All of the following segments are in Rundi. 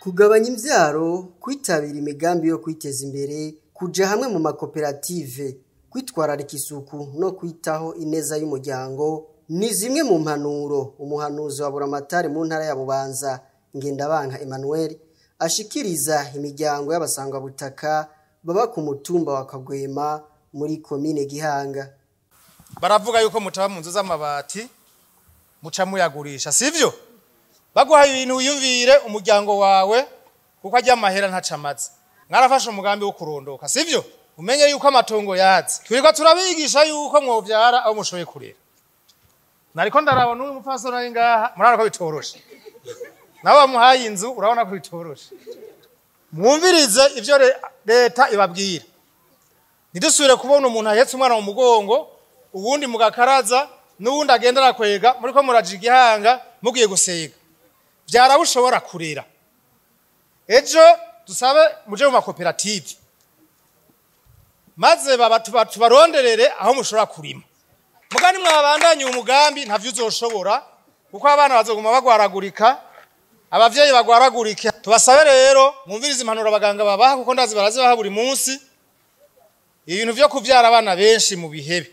Kugabanya imvyaro, kwitabira imigambi yo kwiteza imbere, kuja hamwe mu makoperative, kwitwararika isuku no kwitaho ineza y'umuryango ni zimwe mu mpanuro umuhanuzi wa Buramatari mu ntara ya Bubanza Ngendabanka Emmanuel ashikiriza imiryango y'abasangwabutaka baba ku mutumba wa Kagwema muri komine Gihanga. Baravuga yuko mutaba mu nzu z'amabati muca muyagurisha, sivyo? Baguhaye ibintu wiyumvire umuryango wawe kuko ajya amahera ntacamaze. Mwarafashe umugambi wo kurondoka, sivyo? Umenye yuko amatongo yazi. Twirwa turabigisha yuko mwovyara aho mushoboye kurera. Nariko ndarabona uyu mupfasoni ari ngaha, murabona ko bitoroshe. Nawe bamuhaye inzu urabona ko bitoroshe. Mwumvirize ivyo leta ibabwira. Ntidusubire kubona umuntu ahetse umwana mu mugongo, uwundi mu gakaraza, n'uwundi agenda arakwega, muriko muraja igihanga mugiye gusega. Vyarabushobora kurera. Ejo dusabe muje mu makoperative. Maze baba tubaronderere aho mushobora kurima. Mugani mwabandanye umugambi ntavyo uzoshobora kuko abana bazoguma bagwaragurika, abavyeyi bagwaragurika. Tubasabe rero mwumvirize impanuro abaganga babaha kuko ndazi barazibaha buri munsi. Ibintu vyo kuvyara abana benshi mu bihebe.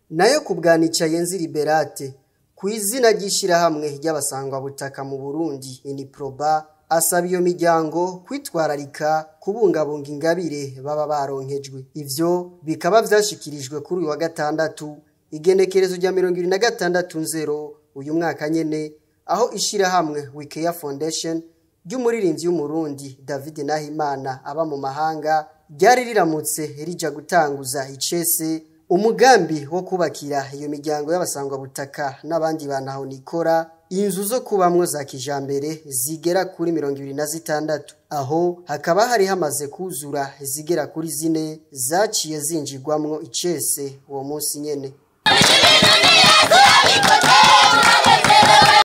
Nayo kubwanica Yenzi Liberate ku izina ry'ishirahamwe ry'abasangwabutaka mu Burundi Uniproba asaba iyo miryango kwitwararika kubungabunga ingabire baba baronkejwe. Ivyo bikaba vyashikirijwe kuri uyu wa gatandatu igenekerezo rya 2026 uyu mwaka nyene, aho ishirahamwe Wikeya Foundation ry'umuririmbyi w'Umurundi David Nahimana aba mu mahanga ryari riramutse rija gutanguza icese umugambi wo kubakira iyo miryango y'abasangwabutaka n'abandi bantu nikora inzu zo kubamwo za kijambere zigera kuri 26, aho hakaba hari hamaze kuzura zigera kuri zine zaciye zinjirwamwo icese uwo munsi nyene.